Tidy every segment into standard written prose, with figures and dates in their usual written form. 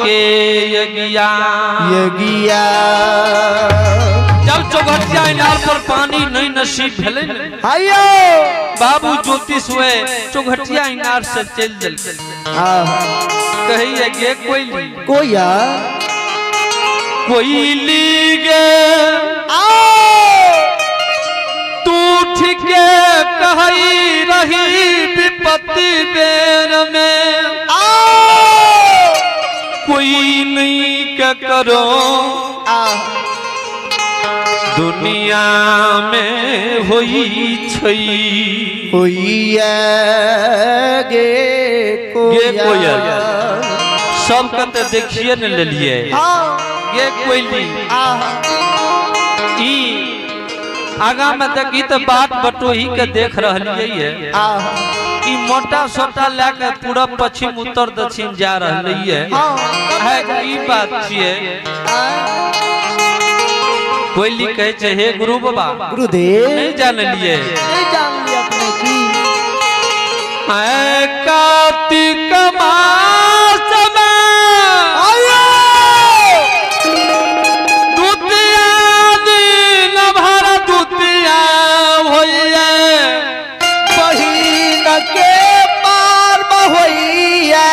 के यज्ञा यज्ञा। जब चौघटिया इनार पर पानी नहीं नसीब भेलै ने, आइयो। बाबू ज्योतिष हुए चौघटिया इनार से चलि देलकै। कहिए गे कोयली, कोया। कोयली गे, आओ। तू ठीके कहई रही विपत्ति बेर में आओ। कोई नहीं के करो आ दुनिया में होई छई। होइए गे गे कोया। कोयल, सबके तऽ देखिए ने लेलिए। गे कोयली, ई आगा में देखी तऽ बाट बटोही के देख रहलियै ये। ई मोटा सोटा लए के पूरब पश्चिम उत्तर दक्षिण जा रहलियै है। ई बात छियै। कोयली कहै छै, हे गुरु बाबा, गुरुदेव, नहीं जानलिए। नहीं जानलिए अपने की। ऐ कार्तिक मास में आइयो। द्वितीया दिन भर द्वितीया होइए। बहिन के पार होइए।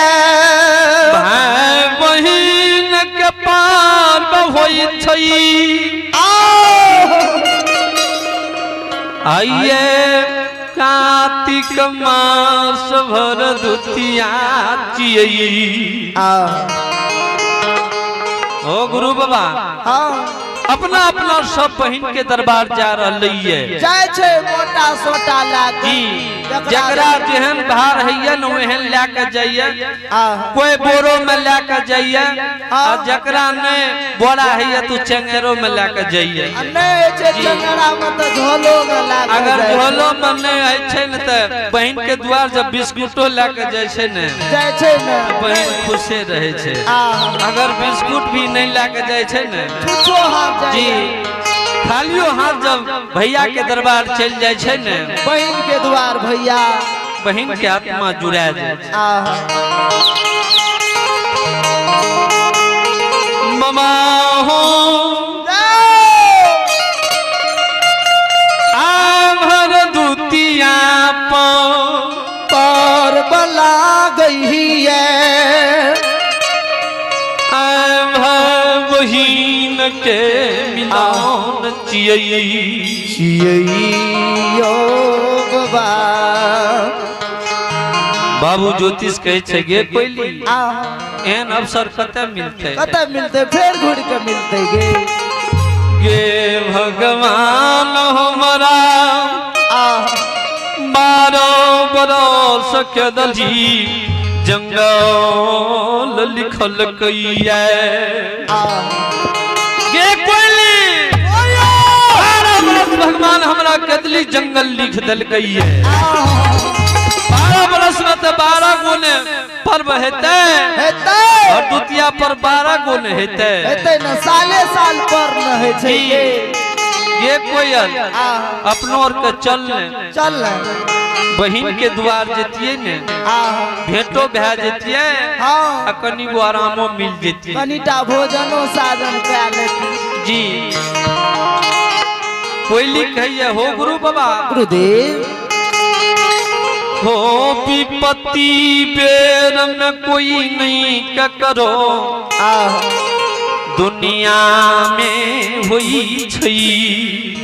भाई बहिन के पार होइ छै। आओ। आइए कार्तिक मास भर द्वितीया चियै। आ ओ गुरु बाबा, अपना अपना सब बहिन के दरबार जा रहलै ये। जाइ छै मोटा सोटा लए कऽ। जी, जकरा जेहन भार हैया न ओहन लए के जाइए। कोई बोरो में लए के जाइए आ जकरा ने बोरा हैया तू चंगेरो में लए के जाइए। आ नहि होइ छै चंगेरा मे तऽ झोलो मे लए कऽ अगर जाइ छै। झोलो में नहि होइ छै ने तऽ बहिन के द्वार जब बिस्कुटो लए के जाइ छै ने, जाइ छै ने, बहिन खुशे रहै छै। अगर बिस्कुट भी नहीं लए के जाइ छै ने, छुछो हाथ जाइ। जी, खालियो हाथ जब भैया के दरबार चलि जाइ छै ने, बहिन के द्वार भैया, बहिन के आत्मा जुड़ा जाइ छै। ममा हो आभर दुतिया पर बला गई है। बहिन के मिलान चियै। छियैयो बाबा। बाबू ज्योतिष कहै छै, गे कोइली, एहन अवसर कतऽ मिलतै? कतऽ मिलतै? फेर घुरि के मिलतै गे। गे भगवान, हमरा 12 बरस के दलजी जंगल लिखल कैया। गे कोइली, 12 बरस भगवान हमरा कदली जंगल लिख देलकैया। 12 बरस में तऽ 12 गो ने पर्व हेतै। हेतै। और द्वितीया पर 12 गो ने हेतै। हेतै ने, साले साल पर न होइ छै। जी। गे गे कोयल, अपनो और के चल ने। चल ने। बहिन के द्वार जतियै ने, भेंटो भए जतियै आ कनि गो आरामो मिल जतियै। कनिटा भोजनो साजन कए लेती। जी, कोयली कहिए, हो गुरु बाबा, गुरुदेव, हो विपत्ति बेर में कोई नहीं ककरो दुनिया में होई छै।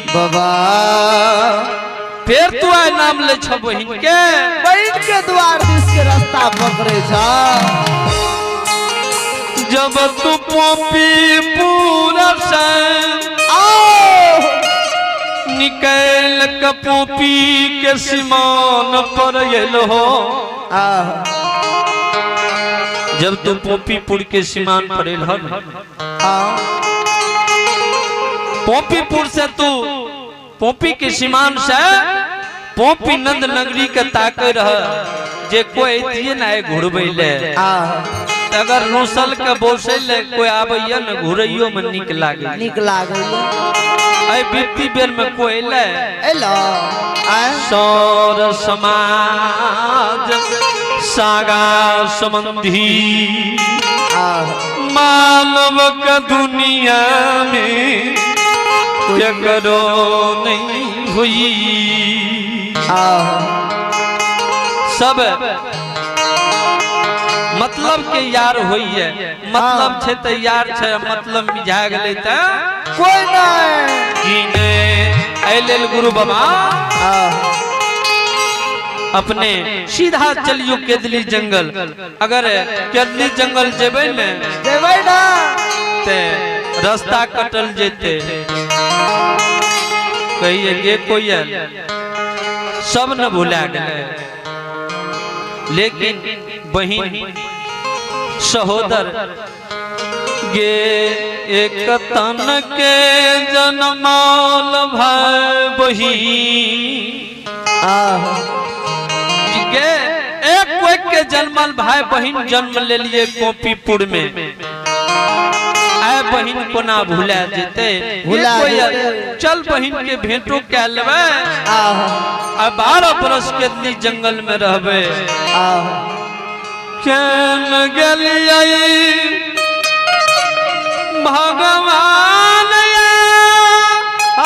बाबा। फेर तू आइ नाम ले छ बहिन के। बहिन के द्वार दिस के रास्ता पकड़े छ। जब तू पोपी पूरा से आओ। निकल के पोपी के सीमान पर एल हो, जब तू पोपीपुर के सीमान पर एल हो ने, पोपीपुर से तू पोपी के सीमान से पोपी नंद नगरी के ताके रह जे कोई अतिए ना आए घुरबै ले, अगर नोसल के बोसै ले कोई आबैया ने, घुरैयो में नीक लागे। नीक लागैया। एहि वित्ती बेर में कोई एलै? एलो आय। सौर समाज सागा संबंधी मानव का दुनिया में केकरो नहीं हुई। सब मतलब के यार होई है, मतलब छे त यार छे, मतलब मिझा गेलै त कोई नहीं की ने। एहि लेल गुरु बाबा अपने सीधा चलियो केदली जंगल। अगर केदली जंगल जेबै ने जेबै ना ते रास्ता कटल जेते। कहिए गे कोयल सब न भुला गेलै, लेकिन बहिन सहोदर गे एक तन के जनमाल भाई बहिन गे एक कोई के जन्मल भाई बहिन जन्म ले लिए गोपीपुर में। आए बहिन कोना भुला जेते, भुला चल बहिन के भेंटो कै लेबै। आ 12 बरस के लिए जंगल में रहबे। केन गेलियै भगवान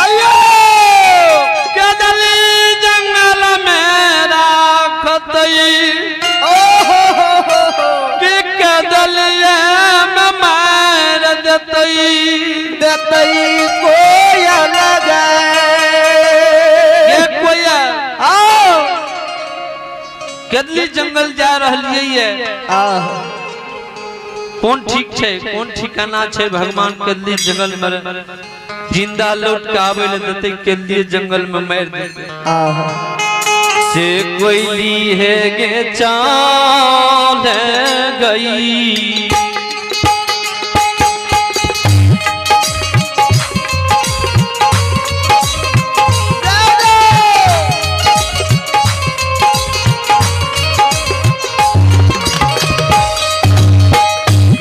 आयो केदली जंगल में राखतै कि केदलिये में मार देतै देतै कोयल गे कोयल। केदली जंगल जा रहलियै कोन ठीक छै, कोन ठिकाना छै भगवान केदली जंगल में जिंदा लौट के आबै ले देतै, केदली जंगल में मार देतै। से कोयली है गे चाल गई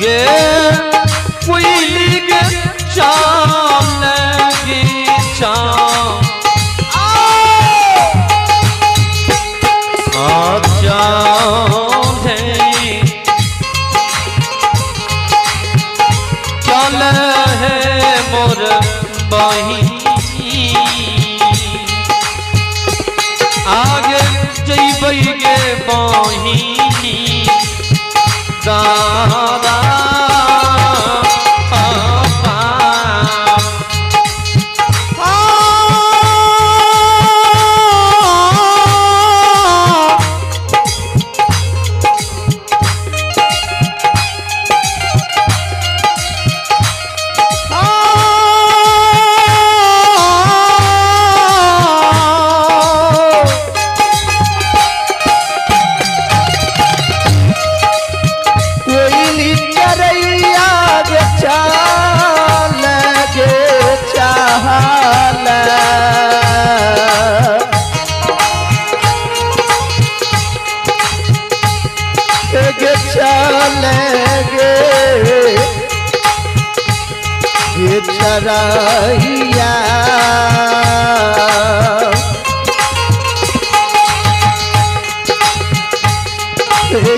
गे कोयली गे चाल गे चाल चल है मोर बहिनी आगे जइबै गे बहिनी दादा कोयली चरैया गे चाल गे चाल गे चाल गे गे चरैया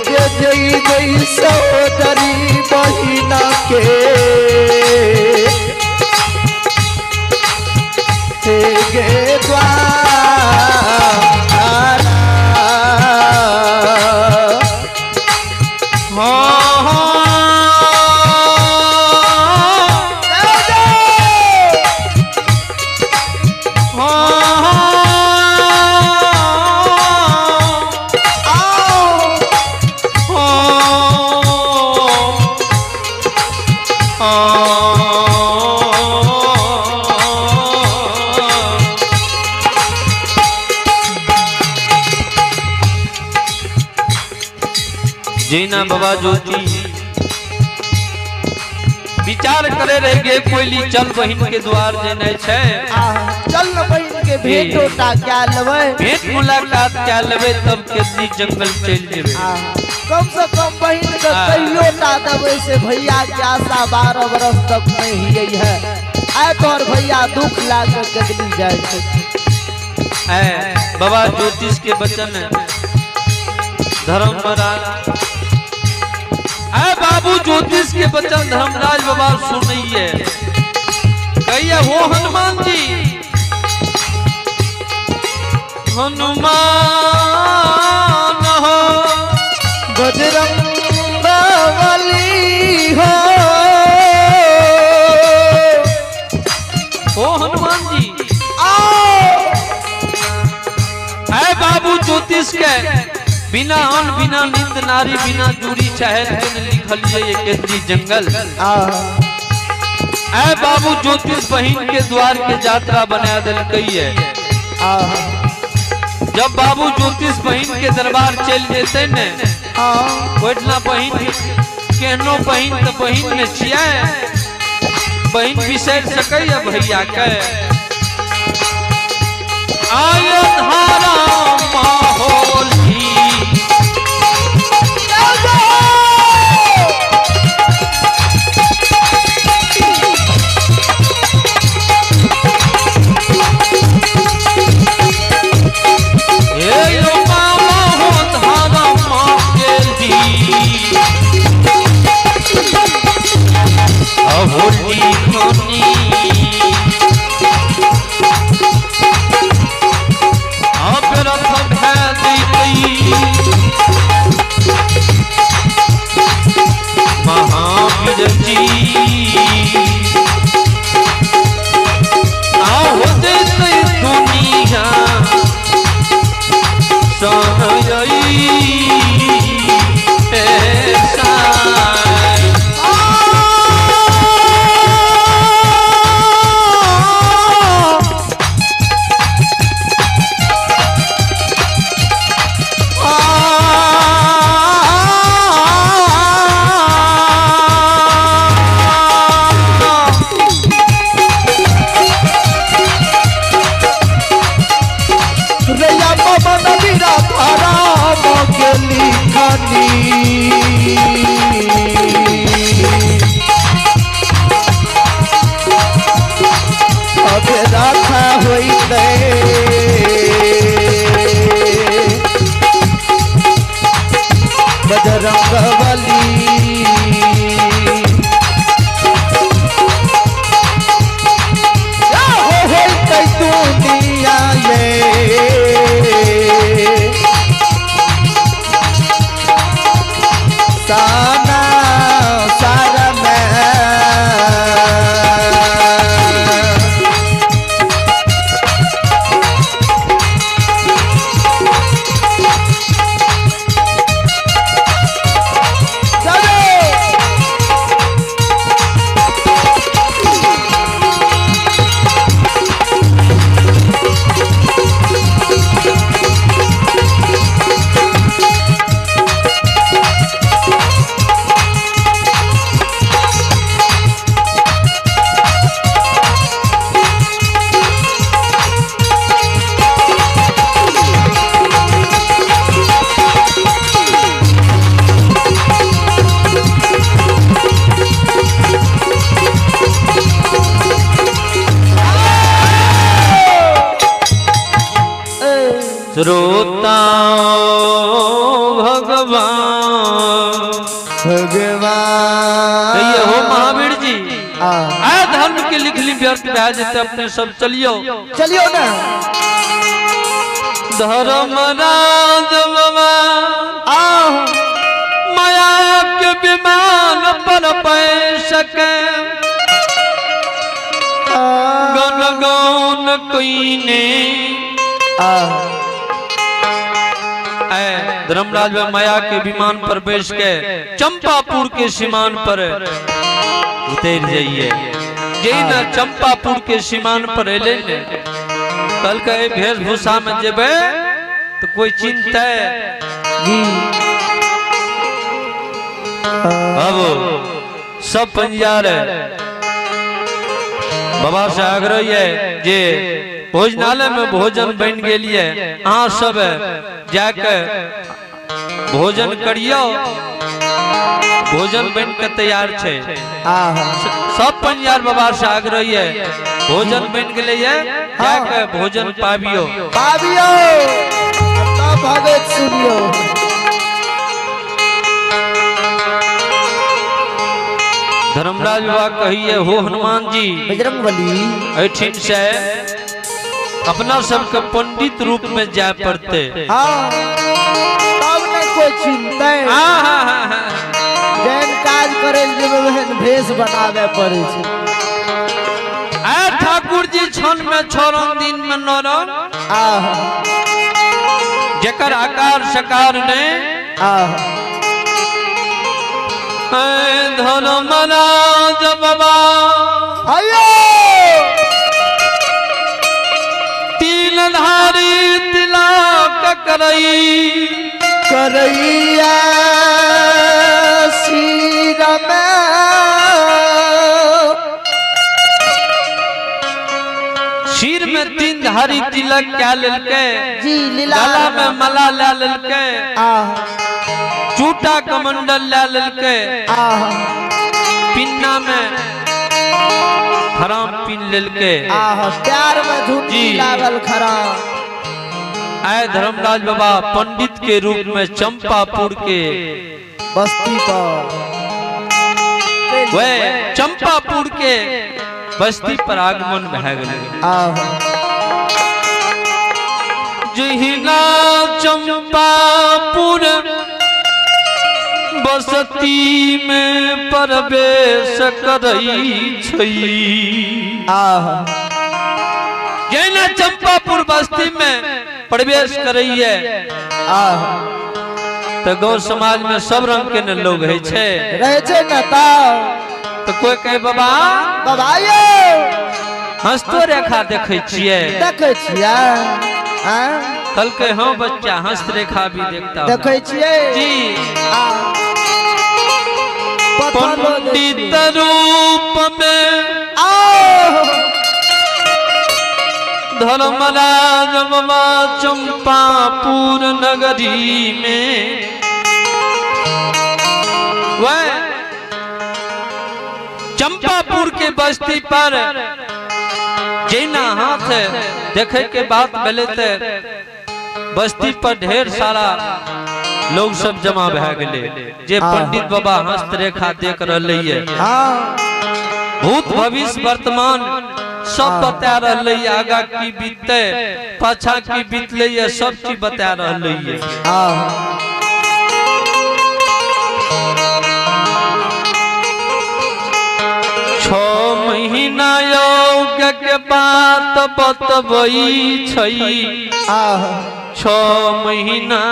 गे जइबै सहोदरी बहिना के गे द्वारा। जीना बाबा ज्योति विचार करे रह गे कोयली चल बहिन के द्वार जेनाइ छै, चल न बहिन के भेंटो टा क्या लेबै, भेंट मुलाकात क्या लेबै, तब केदली जंगल चलि जेबै। कम से कम बहिन के कहियो टा देबै से भैया के आशा 12 बरस तक नहीं ही है। आए तोहर भैया दुख लाग केदली जाए छै। बाबा ज्योतिष के वचन धर्म महाराज आए बाप बाबू ज्योतिष के बचन धर्मराज बाबा सुनैये, कहिए हो हनुमान जी, हनुमान हो बजरंग बली हो। ओ हनुमान जी। आओ। ऐ बाबू ज्योतिष के बिना अन्न बिना नींद नारी बिना जूरी चाहे लिखलिए ये केंद्रीय जंगल। ऐ बाबू ज्योतिष बहिन के द्वार के यात्रा बना दिलकै है। जब बाबू ज्योतिष बहिन के दरबार चल जेते ने, ओहिठिना बहिन केहनो बहिन तो बहिन ने छियै, बहिन बिसरि सकैया भैया के। आय धारा माहौल ही हे यो मामा हो धारा माहौल ही अहोली कोनी अब रथ भै दैतई महावीर जी, आहो दैतई दुनिया सहई ऐसा। रैया पवन बीरा राम के लिखनी। अब राखा होइते बजरंग बली। हो होइते दुनिया ये साना सारा मैं। चलो। श्रोता भगवान भगवान कहिए हो महावीर जी, आ आय धर्म के लिखली व्यर्थ भए जेते, अपने सब चलियो चलियो ना। धर्मराज बाबा आ माया के विमान पर पै सके गन गौन कईने। आ ऐ धर्मराज बाबा माया के विमान पर बैठ के चंपापुर के सीमान पर उतर जाइए। जे न चंपापुर के सीमान पर एले ने, कल के वेशभूषा में जेबे तो कोई चिंता है जी। अब सब पंजार है बाबा से आग्रह है जे भोजनालय में भोजन बन गेलिए, अहाँ सब जाके भोजन करियो, भोजन बन के तैयार छे। आ सब पंजार बाबा से आग्रह है भोजन बन गेले जाके भोजन पाबियो पाबियो तब भगत सुनियो। धर्मराज बाबा कहिए हो हनुमान जी, बजरंग बली, एहिठिन से अपना सबके पंडित रूप में जाए पड़ते। हाँ, तब नहीं कोई चिंता। हाँ हाँ हाँ हाँ। जैन काज करे जेबै ओहन भेष बनावे पड़े छै। आय ठाकुर जी क्षण में 6 रंग, दिन में 9 रंग, आह जेकर आकार सकार ने। आह धर्मराज बाबा आयो तीन धारी तिलक करई करैया सिर में। सिर में 3 धारी तिलक क्या लेलकै, जी लीला गला में मला ला लेलकै, आह चूटा कमंडल ला लेलकै, आह पिन्ना में खराम पिन लेलकै। आह प्यार में झूठी जी। लागल खरा। आए धर्मराज बाबा पंडित के रूप में चंपापुर के बस्ती पर, वह चंपापुर के बस्ती पर आगमन भए गेलै। आह जहिना चंपापुर बसती में प्रवेश करई छै। आह जहिना चंपापुर बस्ती में प्रवेश करैये आह तो गौ समाज में सब रंग के ने लोग है छै, रहे छै ने तो कोई कहे बाबा बाबा यो हंसतो रेखा देखै छियै, देखै छियै। आँ? कहलकै हाँ बच्चा हंस रेखा भी देखता हूँ। देखै छियै जी। आ पंडित रूप में आओ धर्मराज बाबा चंपापुर नगरी में वह चंपापुर के बस्ती पर जैना हाथ देखे के बात भेले ते बस्ती पर ढेर सारा लोग सब जमा भए गेले जे पंडित बाबा हस्त रेखा देख रहले ये, हाँ भूत भविष्य वर्तमान सब बता रहले ये, आगा की बीतते पाछा की बीतले ये सब चीज बता रहले ये। हाँ 6 महीना योग के बात बतबई छै, आह 6 महीना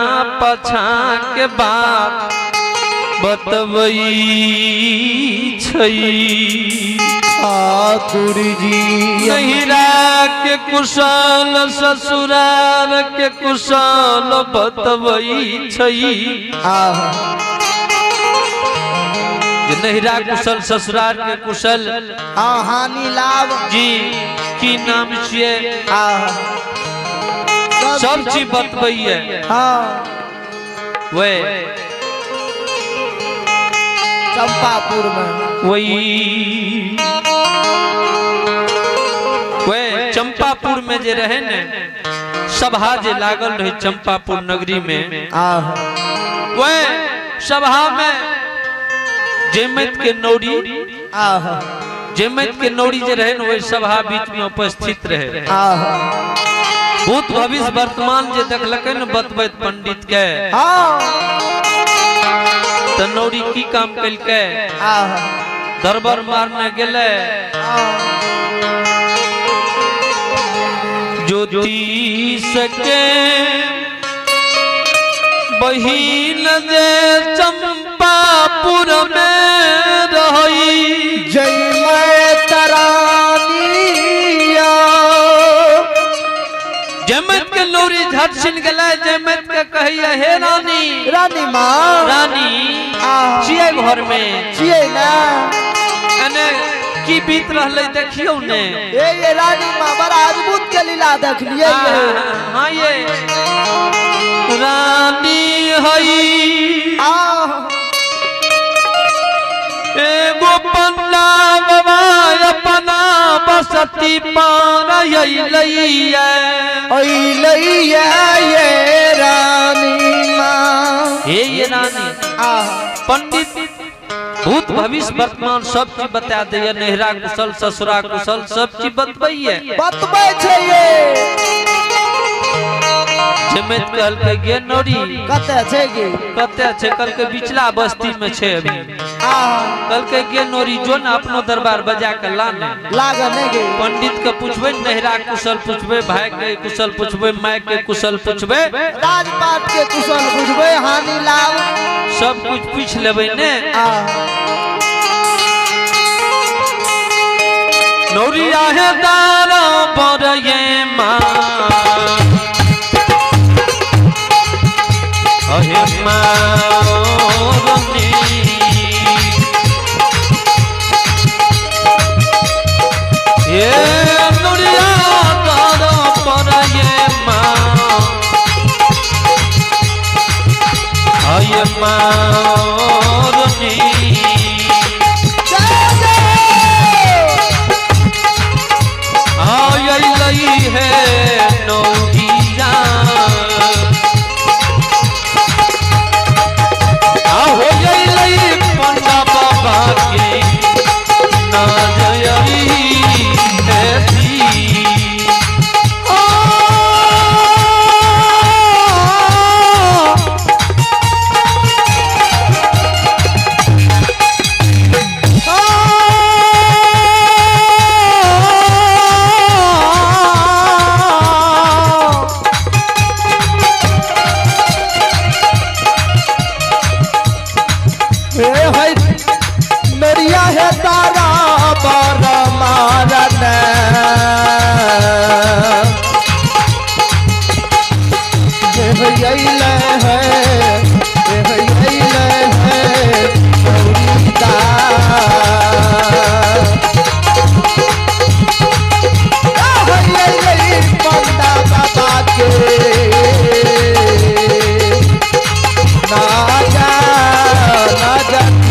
पाछा के बात बतबई छै। ठाकुर जी नहिरा के कुशल ससुरार के कुशल बतबई छै। आह नहिरा कुशल ससुरार के कुशल, हाँ हानि लाभ जी की नाम छियै, आह सब चीज बतबैये। हाँ वे चंपापुर में वही वे चंपापुर में जे रहे ने सभा जे लागल रहे चंपापुर नगरी में, आह वे सभा में जैमत के नौरी, आह जैमत के नौरी जे रहे ने वही सभा बीच में उपस्थित रहे। आह भूत भविष्य वर्तमान जे देखलकै ने बतबैत पंडित के, हाँ त नौरी की काम कलकै, आह दरबार मारने गेलै। ज्योतिष के बहिन जे चंपापुर में रही, जय मैं तरानिया। जमत के नौरी झट छिन गेलै, जमत के कहिए हे रानी, रानी माँ, रानी आह छियै घर में छियै ना, एने की बीत रहलै देखियौ ने। ए ये रानी माँ बड़ा अद्भुत के लीला देखलियै ये। हाँ ये रानी हई आह एगो पन्ना बाबा अपना बसती पार अइलैया, अइलैया ये रानी माँ। हे ये रानी आह पंडित भूत भविष्य वर्तमान सब चीज बता दैया, नैहरा कुशल ससुरा कुशल सब चीज बतबैया। बतबै छै ये। जमैत कहलकै गे नौरी कते छै गे? कते छै? कहलकै बिचला बस्ती में छै अभी। आ कहलकै गे नौरी जो ने अपनो दरबार बजा के ला ने। लागे नहि गे। पंडित के पूछबै, नैहरा कुशल पूछबै, भाई के कुशल पूछबै, my के कुशल पूछबै, राजपाट के कुशल बुझबै, हानि लाभ सब कुछ पूछ लेबै ने। आ नौरी आहे दारा पर ये माँ अहे माँ ये नौरिया दारा पर ये माँ अहे माँ जय जय। आय है नौरिया आहो अइलै पंडा बाबा के नजरी हेती। हे है नरिया है तारा बर मारन हे अइले है, हे अइले है गौरीदा। हे अइले पंडा बाबा के ना जा ना जाती।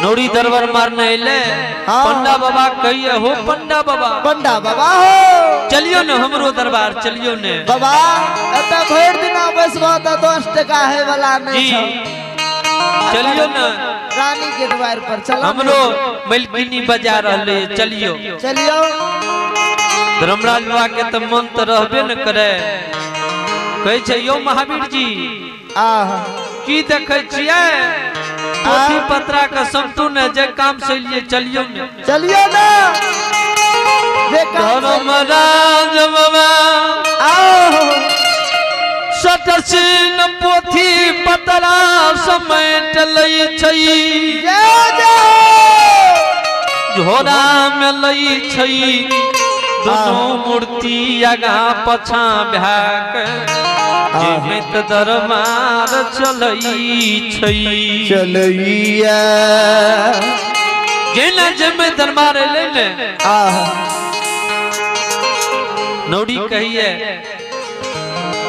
नौरी दरबार मारने अइले। हाँ। पंडा बाबा कहिए हो पंडा बाबा, पंडा बाबा हो, चलियो ने हमरो दरबार चलियो ने बाबा। एतऽ भरि दिना बैसबह तऽ 10 टका है वाला नहीं जी छौ। चलियो ने रानी के द्वार पर चलो। हमरो मलकिनी बजा रहले, चलियो चलियो। धर्मराज बाबा के तो मन तो रहबे न करे। कहै छै यो महावीर जी आह की देखै छियै? पोथी पत्रा के समटू ने जे काम से लिए चलियो ने, चलियो ना जे काम से- धर्मराज बाबा आहो सटसीन पोथी पतरा समेट लै छै, जय जय। झोरा में लै छै, दुनू मूर्ति आगा पछा भए के जीवित दरबार चलै छै। चलैया जेना जेमे दरबार एलै ने आह नौरी कहिए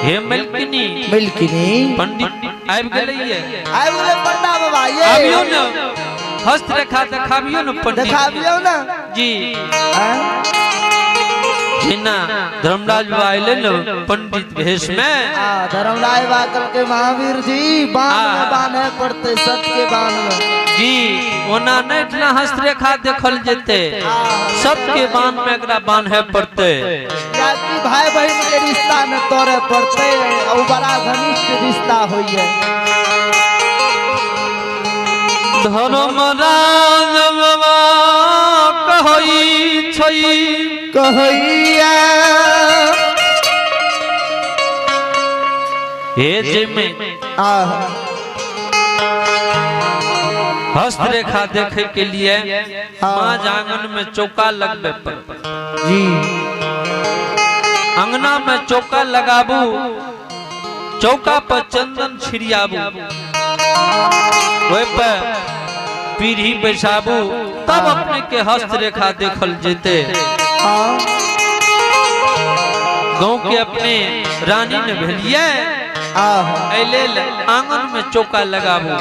हे मलकिनी, मिलकिनी पंडित आबि गेलैये, आबि गेलै पंडा बाबा ये। आबियो ने हस्तरेखा देखाबियो ने पंडित, देखाबियो ना जी। आँ? जेना धर्मराज बाबा एलै ने पंडित भेष में, आ धर्मराज बाबा कहलकै महावीर जी बांध में बांधे पड़ते सत्य के बांध में जी। ओना नहीं इतना हस्तरेखा देखल जेते, सबके बांध में एकरा बांधे पड़ते, कियाकि भाई बहन के रिश्ता न तोड़े पड़ते और बड़ा घनिष्ठ रिश्ता होइए। धर्मराज बाबा कहै छै कहैया हे जेमे आह हस्तरेखा देखे के लिए हाँ। माँ आंगन में चौका लगबे पर। जी। अंगना में चौका लगाबू, चौका पर चंदन छिड़ियाबू, ओहि पर पीढ़ी बैसाबू, तब अपने के हस्तरेखा देखल जेते। हाँ। गाँव के अपने रानी ने भेलिए, एहि लेल आंगन में चौका लगाबू।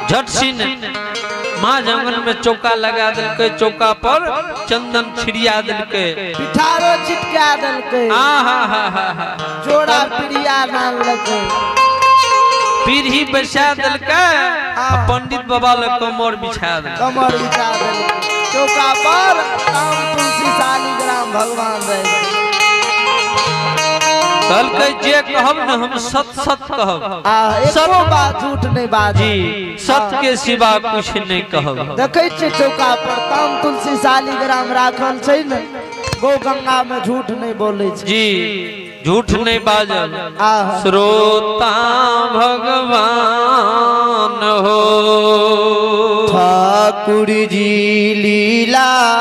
झट सिन माँ आंगन में चौका लगा देलकै, चौका पर चंदन छिड़िया देलकै, पिठारो छिटका देलकै, आ हा हा हा हा, जोड़ा पिड़िया नानलकै, पीढ़ी बैसा देलकै, आ पंडित बाबा लग कमर बिछा देलकै, कमर बिछा देलकै। चौका पर राम तुलसी शालिग्राम भगवान रहे। कहलकै जे कहब ने हम सत सत कहब, आ एको बात झूठ नहीं बाज जी, सत के सिवा कुछ नहीं कहब। देखै छियै चौका पर ताम तुलसी शालिग्राम राखल छै ने, गौ गंगा में झूठ नहीं बोलै छै जी, झूठ नहीं बाजल। श्रोता भगवान हो ठाकुर जी लीलाधारी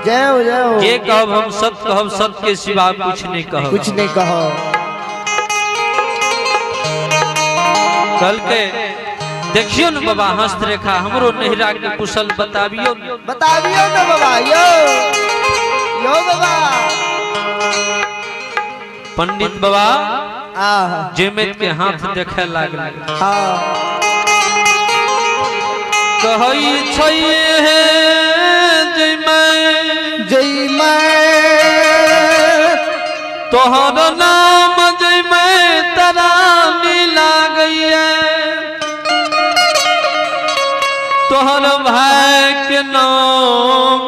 जय हो जय हो। जे कहब हम सत कहब, सत के सिवा कुछ नहीं कहब, कुछ नहीं कहो। कल के देखियो न बाबा हस्तरेखा, हमरो नहिरा के कुशल बताबियो न। बताबियो न बाबा, यो यो बाबा। पंडित बाबा जेमेत के हाथ देखे लागल। हाँ। कहै छै हे जैमै जैमै तोहर नाम जैमै तरानी लागैया, तोहर भाई के नाम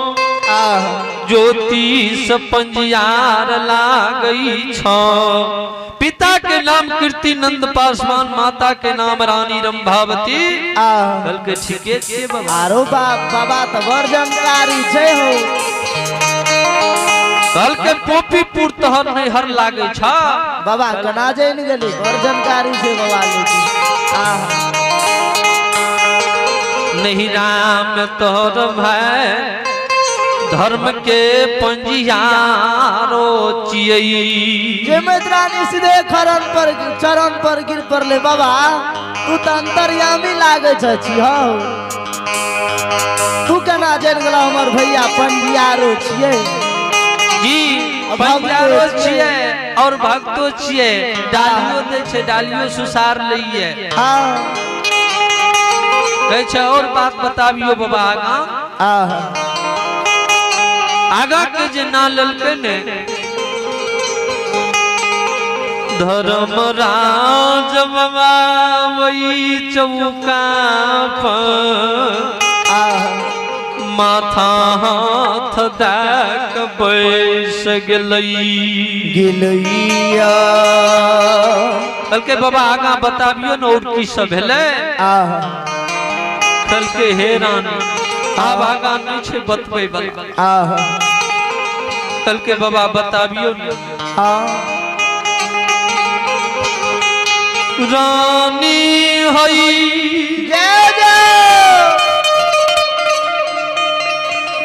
ज्योतिष पंजियार लागई छ। पिता के नाम कीर्तिनंद पासवान, माता के नाम रानी रंभावती। कल के ठीके छे बाबा। आरो बाप बाबा तो बड़ जानकारी छे हो। कल के पोपीपुर तोहर नैहर लागे छ। बाबा कना जाइन गेली, बड़ जानकारी छे बाबा लेकिन। नहीं राम तोहर भाई धर्म के पंजियारो चियई। जेमेत रानी सीधे खरन पर चरण पर गिर पड़ले। बाबा तू तो अंतर्यामी लागे छी हो, तू केना जान गेला हमर भैया पंजियारो छियै जी? पंजियारो छियै और भक्तो छियै, डालियो दै छै, डालियो सुसार लइए। हाँ। कहै छै और बात बताबियो बाबा आगा। आगा के जे ना ललकै ने धर्मराज बाबा वही चौका पर माथा हाथ दऽ के बैस गेलै गेलैया। कहलकै बाबा आगा बताबियो ने और की सब भेलै। कहलकै हे रानी आब आगा नहीं छै बतबै बला। कहलकै बाबा बताबियो ने। रानी हई जय जय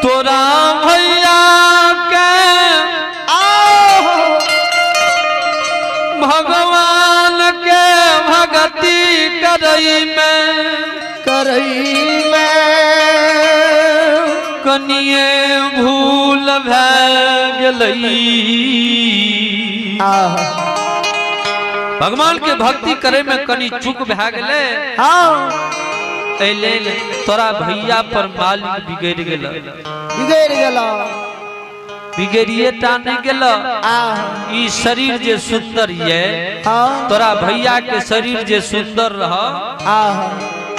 तोरा भैया के भगवान के भक्ति करई में करई में कनिए भूल भए गेलई। भगवान के भक्ति करे में कनी चूक भए गेलै। हाँ। एहि लेल तोरा भैया पर मालिक बिगड़ि गेल, बिगड़ि गेल, बिगड़िए टा नहीं गेल। ई शरीर जे सुंदर ये, तोरा भैया के शरीर जे सुंदर रह,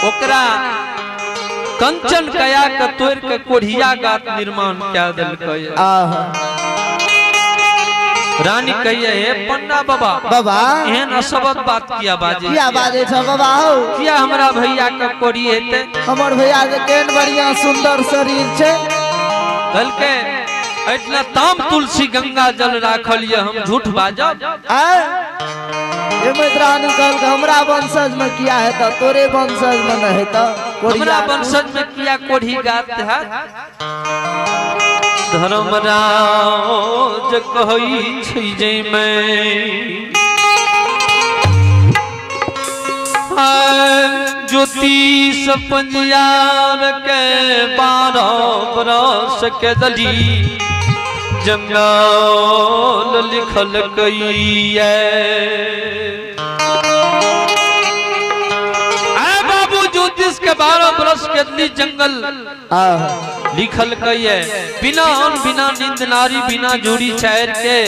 ओकरा कंचन कया के तोड़ के कोढ़िया गात निर्माण कए देलकै। रानी कहिए, हे पंडा बाबा, बाबा, एहन असबत बात किया बाजे? किया बाजे छ बाबा हौ? किया हमरा भैया के कोरी हेतै? हमर भैया के केहन बढ़िया सुंदर शरीर छै। कहलकै, एटला ताम तुलसी गंगा जल राखल ये, हम झूठ बाजब? आय हे मित्रानी, कहलकै हमरा वंशज में किया हेतौ, तोरे वंशज में न हेतौ। हमरा वंशज में किया कोढ़ी गात है? धर्मराज कहै छै जाहिमे ज्योतिष पंजियार के 12 बरस के दली जंगल लिखल कई। बाबू, ज्योतिष के 12 बरस के दली जंगल लिखल कई है। बिना अन्न, बिना नींद नारी, बिना जोड़ी चायर के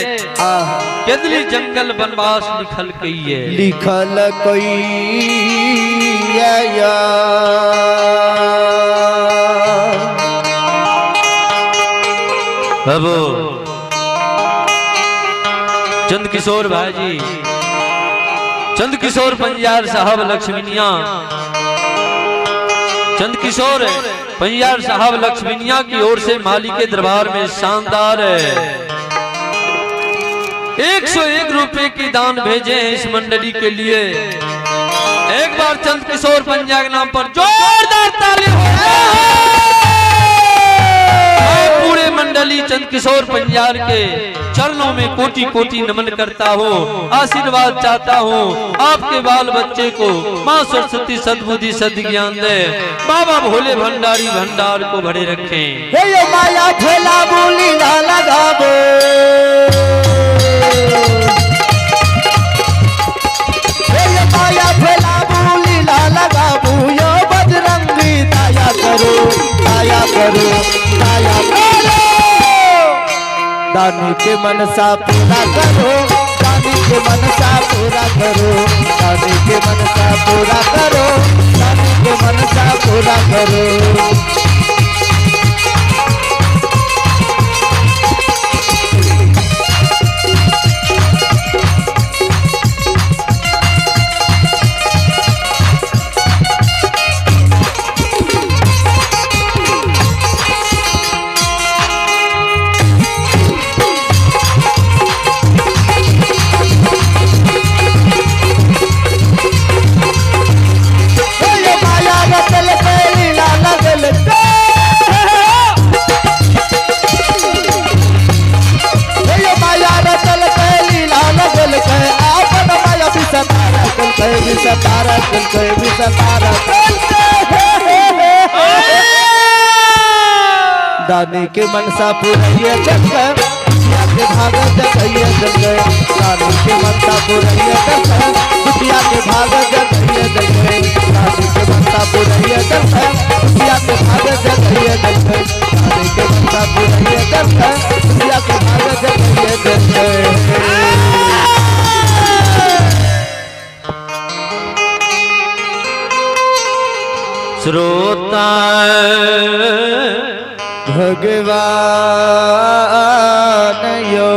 केदली जंगल वनवास लिखल कई है। लिखल कई। अब चंद किशोर भाई जी, चंद किशोर पंजार साहब लक्ष्मीनिया, चंद किशोर पंजार साहब लक्ष्मीनिया की ओर से माली के दरबार में शानदार 101 रुपए की दान भेजे हैं इस मंडली के लिए। एक बार चंद किशोर पंजा के नाम पर जोरदार ताली हो। मैं पूरे मंडली चंद किशोर पंजार के चरणों में कोटि कोटि नमन करता हूँ, आशीर्वाद चाहता हूँ आपके बाल बच्चे को माँ सरस्वती सद्बुद्धि सद्ज्ञान दे, बाबा भोले भंडारी भंडार को भरे रखें। हे यो माया फैला बोली ना लगाबो, हे यो माया फैला बोली ना लगाबो, यो बजरंगी दया करो, दया करो, दया करो, दानी के मनसा पूरा करो, दानी के मनसा पूरा करो, दानी के मनसा पूरा करो, दानी के मनसा पूरा करो। हे यो माया रतल के लीला लगल, हे यो माया रतल के लीला लगल के, आपन माया विसतारा कल के, विसतारा कल के, विसतारा कल के। हे हे हे हे। दानी के मनसा पुरैया जग, दुखिया के भाग जगैया जग, दानी के मनसा पुरैया जग, दुखिया के भाग जगैया जग, दानी के मनसा पुरैया जग, दुखिया के भाग जगैया जग, दानी के मनसा पुरैया जग, दुखिया के भाग जगैया जग। श्रोता भगवान यो।